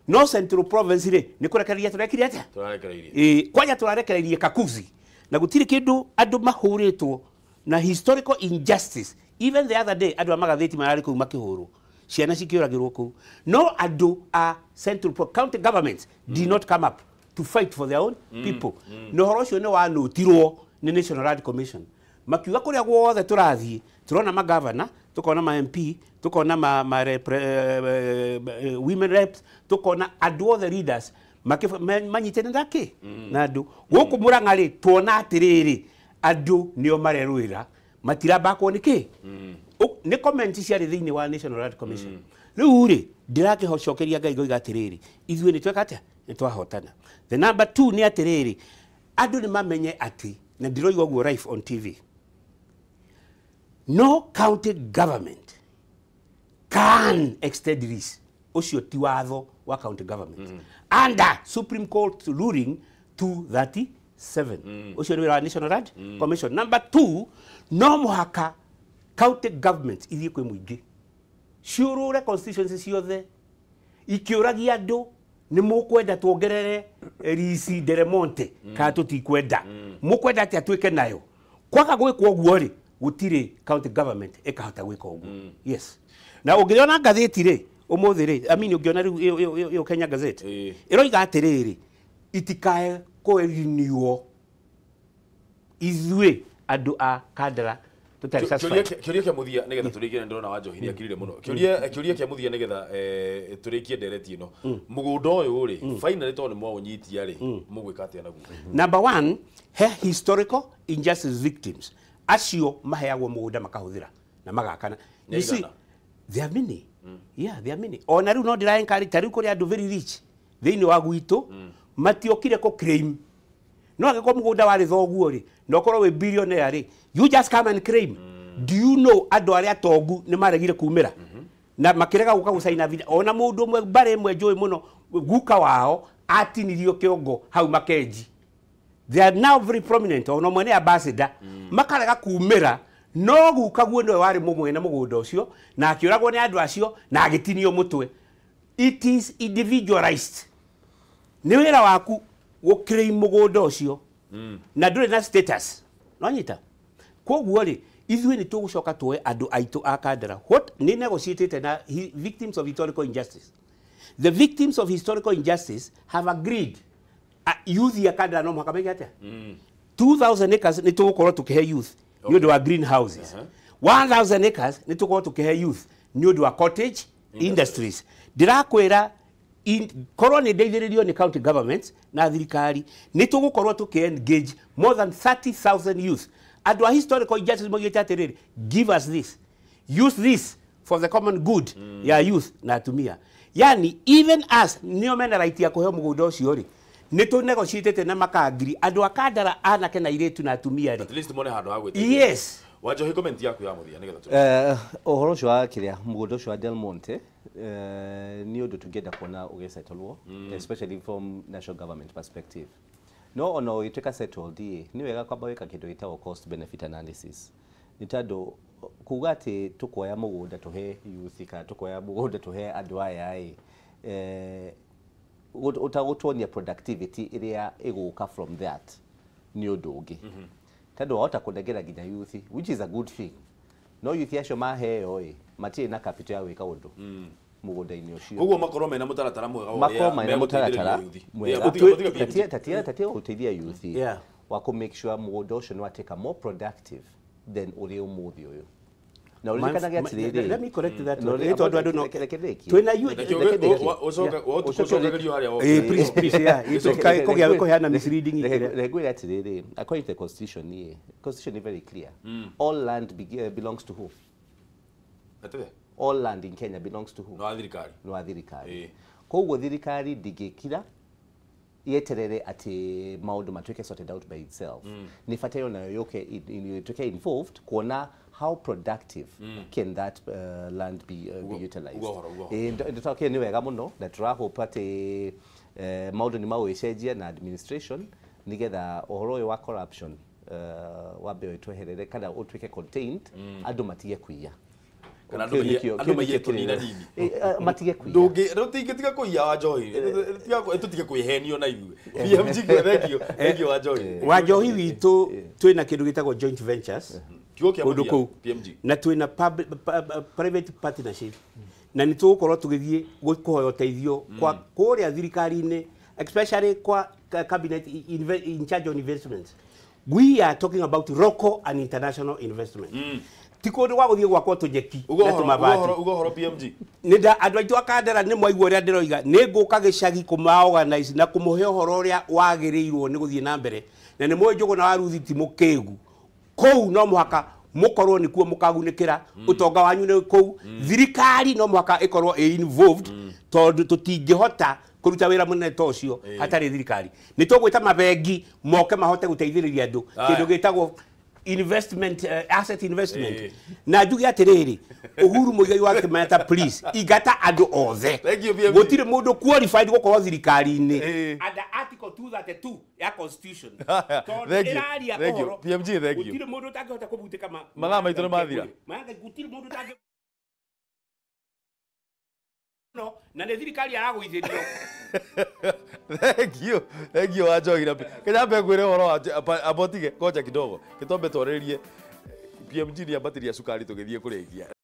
No Central Province rĩ, nĩ kũrekereria tũrekire atĩa? Tũrarekereirie. Ĩ, kwanja tũrarekereirie kakuzi na gũtirĩ kĩndũ andũ mahũrĩtwo na historical injustice. Even the other day andũ a magathĩti mararĩ kũu makĩhũrwo, ciana cikĩũragĩrwo kũu, no andũ a Central county governments did not come up to fight for their own people. Na ũhoro ũcio nĩ wanũtirwo nĩ National Land Commission, makiuga kũrĩa guothe tũrathiĩ tũrona magavana, tukona ma MP, tukona ma women reps, tukona andũ othe leaders manyitanĩra kĩ na andũ gũkũ Mũrang'a rĩ, tuona atĩrĩrĩ, andũ nĩo marerũĩra, matirabakwo nĩ kĩ. Nĩ comment ciarĩ thĩinĩ wa National Land Commission. Rĩu rĩ, ndĩrakĩhocokeria Ngai ngoiga atĩrĩrĩ, ithuĩ nĩ tweka atĩa? Nĩ twahotana. The number 2 nĩ atĩrĩrĩ, andũ nĩ mamenye atĩ, na ndĩroiga ũguo live on TV, no county government can extend lease. Ũcio ti watho wa county government. Under Supreme Court ruling 237. Ũcio nĩ wĩra wa National Land Commission. Number 2, no mũhaka county government ithiĩ kwĩ mũingĩ, ciũrũre constituency ciothe ikĩũragia andũ, nĩ mũkwenda tuongerere lease Del Monte kana tũtikwenda? Mũkwenda atĩa twĩke nayo? Kwaga gwĩkwo ũguo rĩ, gũtirĩ county government ĩkahota gwĩka ũguo. Yes, na ũngĩona ngathĩti rĩ ũmũthĩ rĩ, I mean, ũngĩona rĩu ĩyo Kenya Gazette ĩroiga atĩrĩrĩ, itikae kũriniwo ithuĩ andũ a Kandara tũtarĩ satisfied. Kĩũria kĩa mũthia nĩgetha tũrĩkie, ndĩrona Wanjohi nĩ akirire mũno. Kĩũria kĩa mũthia nĩgetha tũrĩkie ndereti ĩno, mũgũnda ũyũ rĩ, finally tondũ nĩ mwaũnyitia rĩ, mũgwĩka atĩa naguo? Number 1, he historical injustice victims acio maheagwo mũgũnda makahũthĩra na magakana. You see, there are many. Yeah, there are many. Ona rĩu no ndĩra encourage, ta rĩu kũrĩ andũ very rich thĩinĩ wa gwitũ matiokire kũ claim. No angĩkorwo mũgũnda warĩ thoguo rĩ, na ũkorwo wĩ billionaire rĩ, you just come and claim. Do you know andũ arĩa tongu nĩ maregire kumĩra na makĩrega gũka gũcaina vina? Ona mũndũ ũmwe, mbarĩ ĩmwe njũĩ mũno, guka wao atinirio kĩongo hau Makenji. They are now very prominent, ona ũmwe nĩ ambassador, makarega kumĩra, no guka guo nĩwe warĩ mũmwene mũgũnda ũcio na akĩũragwo nĩ andũ acio na agĩtinio mũtwe. It is individualized. Nĩ wĩra waku gũclaim mũgũnda ũcio na ndũrĩ na status, nonyita. Koguo rĩ, ithuĩ nĩ tũgũcoka tuoe andũ aitũ a Kandara. What nĩ negotiated na victims of historical injustice. The victims of historical injustice have agreed, youth ya Kandara no mũhaka meke atĩa? 2000 acres nĩ tũgũkorwo tũkĩhe youth nĩ ũndũ wa greenhouses. 1000 acres nĩ tũgũkorwo tũkĩhe youth nĩ ũndũ wa cottage industries. Ndĩrakwĩra, korwo nĩ ndeithĩrĩrio nĩ county governments na thirikari, nĩ tũgũkorwo tũkĩ engage more than 30,000 youth. Andũ a historical injustice moigĩte atĩrĩrĩ, give us this, use this for the common good ya youth na atumia. Yani even us nĩo mena right ya kũheo mũgũnda ũcio rĩ, nĩ tũ negotiatĩte na makangiri andũ a Kandara, anake na airĩtu na atumia rĩ, At least mone handũ ha gwĩteithia. Yes. Wanjohi, comment yaku ya mũthia nĩgetha tũrĩkie. Ũhoro ũcio wa kĩrĩa mũgũnda ũcio wa Del Monte nĩ ũndũ tũngĩenda kuona ũgĩsettlwo, especially from national government perspective. No ona ũgĩtuĩka settled ĩ, nĩ wega kwamba gwĩka kĩndũ gĩtagwo cost benefit analysis, nĩ tondũ kuga atĩ tũkuoya mũgũnda tũhe youth kana tũkuoya mũgũnda tũhe andũ aya ĩ, Ũtagũtuonia productivity ĩrĩa ĩgũka from that nĩ ũndũ ũngĩ. Tondũ wahota kũnengera nginya youth, which is a good thing. No youth acio maheo ĩ matirĩ na capital ya gwĩka ũndũ mũgũnda-inĩ ũcio. Koguo makorwo mena mũtaratara mwega wa makorwo ũrĩa mena mũtaratara megũteithĩrĩria youth. mwega. Yeah, Tatia gũteithia youth wa kũ make sure mũgũnda ũcio nĩ watuĩka more productive than ũrĩa ũmũthĩ ũyũ. Na ũririkanage atĩrĩrĩ, Let me correct that. No, Ĩ, tondũ andũ no reke ndĩkie. Twĩna youth. Reke ũcokerio harĩa woka. Eh, please, please, yeah. Kũgĩa kũheana misleading ikĩrĩa. Reke ngwĩre atĩrĩrĩ, according to the constitution ĩ, constitution is very clear. All land belongs to who? Atĩrĩ. All land in Kenya belongs to who? No wa thirikari. Nĩ wa thirikari. Koguo thirikari ndingĩkira yeterere atĩ maũndũ matuĩke sorted out by itself. Nĩ bataire onayo yũke ituĩke involved kuona how productive can that land be utilized. Uga ũhoro, uga ũhoro. Ndĩtokire nĩ wega mũno na tũrahope atĩ maũndũ nĩ magũgĩcenjia na administration nĩgetha ũhoro ũyũ wa corruption wambe ũtweherere kana ũtuĩke contained, andũ matige kũiya. Kana Kĩu nĩkĩo- andũ kĩu maiye nĩkĩo tũnina kĩrĩa- nini. Matige kũiya. Ndũngĩtiga kũiya wa njohi. Tũtige kwĩhenio na ithuĩ. PMG thank you. Thank you wa njohi. Wa njohi witũ twĩna kĩndũ gĩtagwo joint ventures Kiugo kĩa kũndũ mũthia, kũu PMG. na twĩna private partnership na nĩ tũgũkorwo tũgĩthiĩ kũhoya ũteithio kwa kũrĩa thirikari-inĩ, especially kwa cabinet in charge of investments. We are talking about local and international investment. Ti kũndũ gwa gũthiĩ gwakwo tũnyeki Uga na ũhoro, tũmabati. uga ũhoro PMG. Nĩ nda andũ aitũ a Kandara nĩ mwaigua ũrĩa ndĩroiga, nĩ ngũka gĩcagi kũma-organize na kũmũhe ũhoro ũrĩa wagĩrĩirwo nĩ gũthiĩ na mbere, na nĩ mũĩ Njũgũna wa Ruthi ti mũkĩgu. Kũu no mũhaka mũkorwo nĩkuo mũkagunĩkĩra, ũtonga wanyu nĩ kũu. Thirikari no mũhaka ĩkorwo ĩ involved, tondũ tũtingĩhota kũruta wĩra mũnene ta ũcio hatarĩ thirikari. Nĩ tũgwĩta mabengi moke mahote gũteithĩrĩria andũ kĩndũ gĩtagwo investment, asset investment. Na njuge atĩrĩrĩ, Uhuru Muigai wa Kenyatta, please ingata andũ othe. Thank you, PMG. Gũtirĩ mũndũ qualified gũkorwo thirikari-inĩ under article 232 ya constitution. Tondũ Thank you. ĩraria Thank you. ũhoro, PMG, thank you. gũtirĩ mũndũ ũtangĩhota kũbutĩka Mathaa maitũ nĩ mathira. Gũtirĩ mũndũ ũtangĩ no na nĩ thirikari aragũithĩrio. Thank you. Thank you wa njohi na Kenya mbe ngwĩre ũhoro wa amba ũtige ngoja kidogo. Gĩtombe twarĩrie PMG nĩ ambatĩria cukari tũgĩthiĩ kũrĩkia.